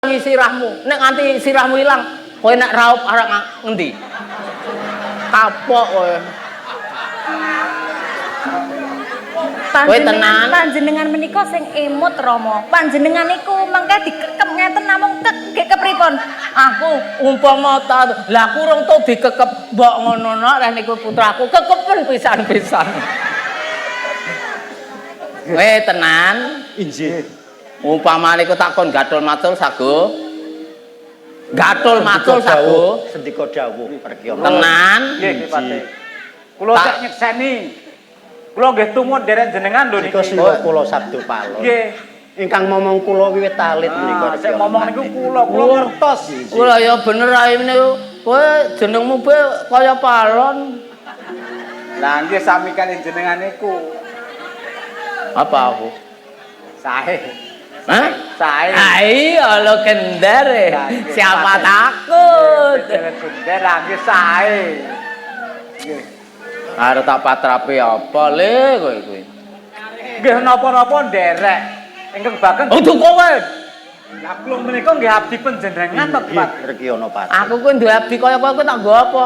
Sirahmu. Nek nganti sirahmu ilang, kowe nek raup arep ngendi? Kapok kowe. Kowe tenan. Panjenengan menika sing emut, Rama. Panjenengan niku mangke dikekep ngeten namung kek gek kepripun? Aku umpama ta lah aku rung tau dikekep mbok ngono no reh niku putraku kekepen pisan-pisan. Kowe tenan. Injih. Umpamane ku tak kon gathul macul sago. Gathul macul sago. Sendika dawuh, Perkiyama. Tenan. Nggih, Ki Pate. Kula cek nyekseni. Kula nggih tumut nderek jenengan lho Nika niki. siwa kula sabdo palon. Nggih. Ingkang momong kula wiwit alit menika. Ah, sing ngomong niku kula, kula Oh. ngertos. Ora ya bener ae niku. Kowe jenengmu be kaya palon. Lah nggih sami kali jenengan niku. Apa aku? Sae. Hah? Sae. Ah iya lo kendar. Lah, nggih, Siapa Pate. takut? Nggih, Gender lah nggih sae. Nggih. Arep tak patrape apa le kowe kuwi? Nggih napa-napa nderek. Ingkang baken Oh kowe. Lah kula menika nggih abdi panjenengan to, Nggih, Pak. Rekiyana Pate. Aku kuwi duwe abdi kaya kowe kuwi tak nggo apa?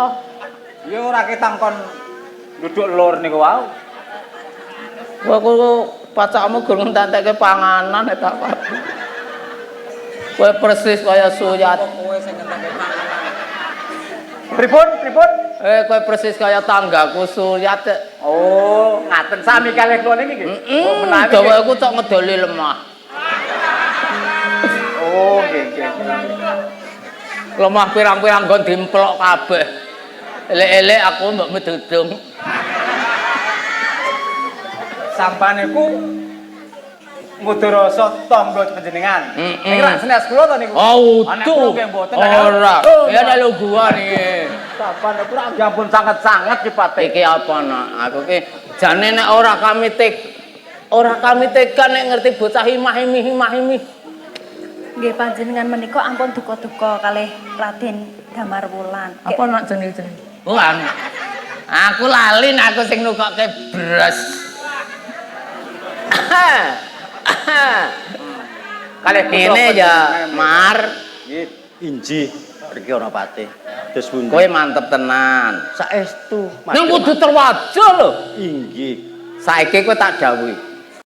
Ya ora ketang kon duduk lur niku wau. Kowe ku pacakmu gur ngentekke panganan tak apa. Kowe persis kaya suyat. Pripun? Pripun? Eh kowe persis kaya tanggaku suyat. Oh, ngaten sami kalih kula niki nggih. Heeh. Oh, menawi Dawa nggih. aku tok ngedoli lemah. Oh, nggih, nggih, nggih. Lemah pirang-pirang nggon dimplok kabeh. Elek-elek aku mbok medudung. Sampan niku ngudarasa tangga panjenengan. Niki rak senes kula to niku. Oh, Anak utuh. kula nggih mboten. Ora. Oh, Ya nek lu gua niki. Sampan niku rak ya ampun sanget-sanget ki Pate. Iki apa nak? Aku ki jane nek ora kami tek ora kami tega nek ngerti bocah imah imih imah imih. Nggih panjenengan menika ampun duka-duka kalih Raden Damar Wulan. Apa nak jenenge-jenenge? Oh, anu. Aku lali nek aku sing nukokke beras. Kalih putra Ini ya, panjenengan. Mar, Nggih. Injih, Rekiyana Pate. Terus pundi? kowe mantep tenan. Saestu. Ning kudu terwajah lho. Inggih. Saiki kowe tak dawuhi.